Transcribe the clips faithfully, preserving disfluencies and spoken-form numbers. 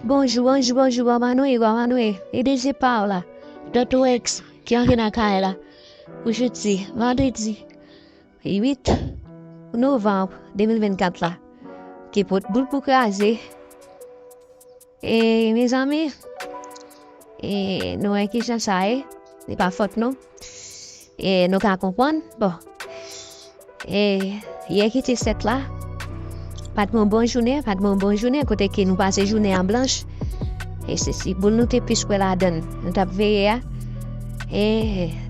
Bonjou, bonjou, bonjou, kòman nou ye, kòman nou ye? E D J pa w la, Dòkta Rex, ki antre nan kay la pou jodi, vandredi uit novanm de mil vennkat la, ki pot boul pou kraze. E, mezanmi, e, nou wè kijan sa ye, se pa fòt nou. E, nou ka konprann, bon. E, yè ki te sèt la, pa t gen yon bon jounen, pa t gen yon bon jounen, kote ke nou pase jounen an blanch. E se si boul nou te plis kwè ladan l, nou t ap veye a. E,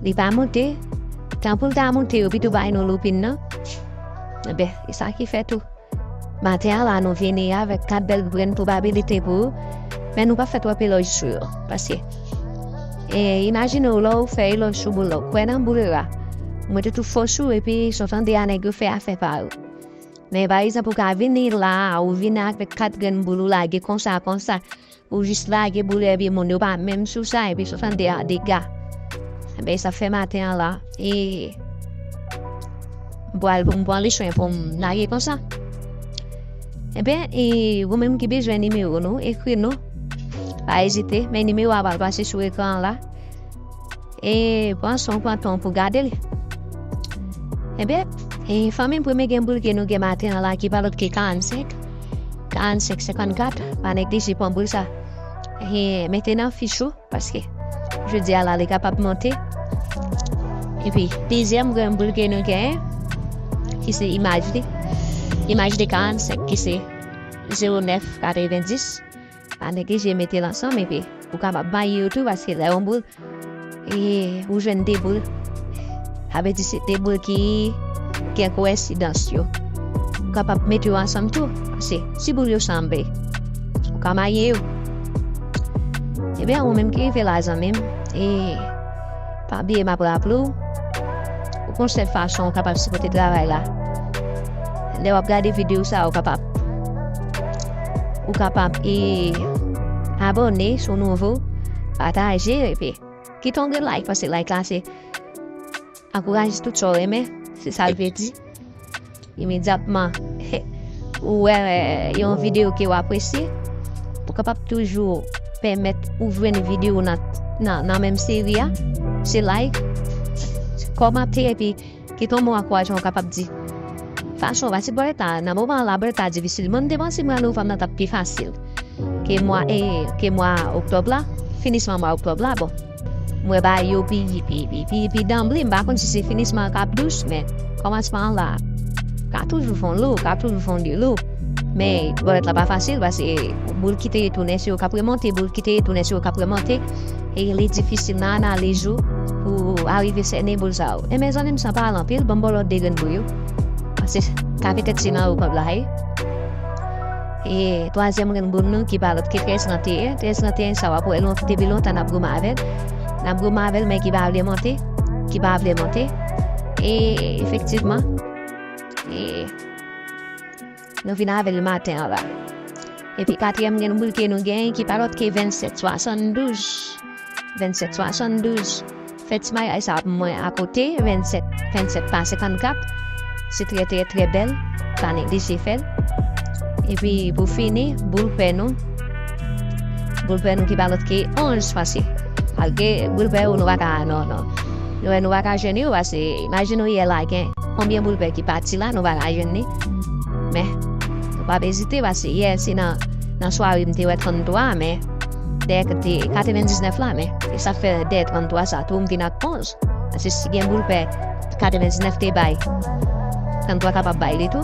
li pa monte. Tan pou l ta monte, yo pito bay nou loupin nan. Enben, e sa ki fèt tou. Maten an la, nou vini avèk kat bèl grenn pwobabilite pou ou, men nou pa fè twòp elòj sou yo. Paske, e, imajine w, lè w fè elòj sou boul la, w kwè nan boul la, w mete tout fòs ou, epi sa w tande a, nèg yo fè afè pa yo. Men, pa egzanp, ou ka vini la, ou vini avèk kat grenn boul ou lage konsa, konsa. Ou jis lage boul epi moun yo pa menm sou sa, epi sa w tande a dega. Enben, sa fè maten an la, e, m pral, m pran leswen pou m lage konsa. Enben, e, ou menm ki bezwen nimewo nou, ekri nou. Pa ezite, men nimewo a pral pase sou ekran an la. E pran swen w, pran tan w pou gade li. Enben, e, fanmi m, premye grenn boul ke nou gen maten an la, ki pa lòt ke karannsenk. Karannsenk senkannkat, pa neglije pran boul sa. E, mete nan fich ou, paske jodi a la, li kapab monte. Epi, dezyèm grenn boul ke nou genyen, ki se imaj li. Imaj de karannsenk, ki se zewo nèf katrevendis. Pa neglije mete l ansanm, epi ou kapab maye yo tou, paske lè yon boul, e, ou jwenn de boul, sa vle di se de boul ki gen koensidans yo. Ou kapab mete yo ansanm tou, paske si boul yo sanble, ou ka maye yo. Ebyen, ou menm ki rive la, zanmi m, e, pa bliye, m ap raple w, ou gon sèl fason ou kapab sipòte travay la. Lè w ap gade videyo sa, ou kapab, ou kapab, e, abòne si w nouvo, pataje, epi kite yon grenn like, paske like la se ankouraje tout sa w renmen, se sa l vle di. Imedyatman ou wè yon videyo ke w apresye, ou kapab toujou pèmèt ou jwenn videyo nan, nan, nan menm seri a, se like, kòmante, epi kite yon mo ankourajan w kapab di. Fason, paske bòlèt la, nan moman la, bòlèt la difisil. Mwen, m te panse mwa novanm nan t ap pi fasil ke mwa, e, ke mwa oktòb la, finisman mwa oktòb la, bon. Mwen ba yo pi, pi, pi, pi, pi danble, m pa konn si se finisman an k ap dous, men kòmansman an la, ka toujou fon lou, ka toujou fon de lou. Men bòlèt la pa fasil, paske boul ki te retounen se yo k ap remonte, boul ki te retounen se yo k ap remonte. E li difisil nan analiz ou pou arive sènen boul sa yo. E mezanmi, m san pale anpil, ban m ba w lòt de grenn boul yo. Paske ka petèt se nan yo pab la ye. E twazyèm grenn boul nou ki pa lòt ke trèz trannteyen. Trèz trannteyen sa w ap wè lon-, depi lontan n ap goumen avè l. N ap goumen avè l, men ki pa vle monte. Ki pa vle monte. E efektivman, e nou vin avè l maten an la. Epi katriyèm grenn boul ke nou genyen, ki pa lòt ke vennsèt swasanndouz. Vennsèt swasanndouz. Fè ti mayaj sa pou mwen akote, vennsèt, vennsèt pa senkannkat. Se trè, trè, trè bèl. Pa neglije fè l. Epi pou fini, boul pè nou. Boul pè nou ki pa lòt ke onz, paske malgre boul pè yo, nou pa ka, non, non. Nou wè, nou pa ka jwenn yo, paske imajine w yè la gen konbyen boul pè ki pati la, nou pa ka jwenn li. Men, nou p ap ezite, paske yè, se nan, nan sware m te wè tranntwa, men dèyè te katrevendiznèf la, men e sa fè dèyè tranntwa sa tou, m vin ak onz. Paske si gen boul pè katrevendiznèf te bay, tranntwa kapab bay li tou.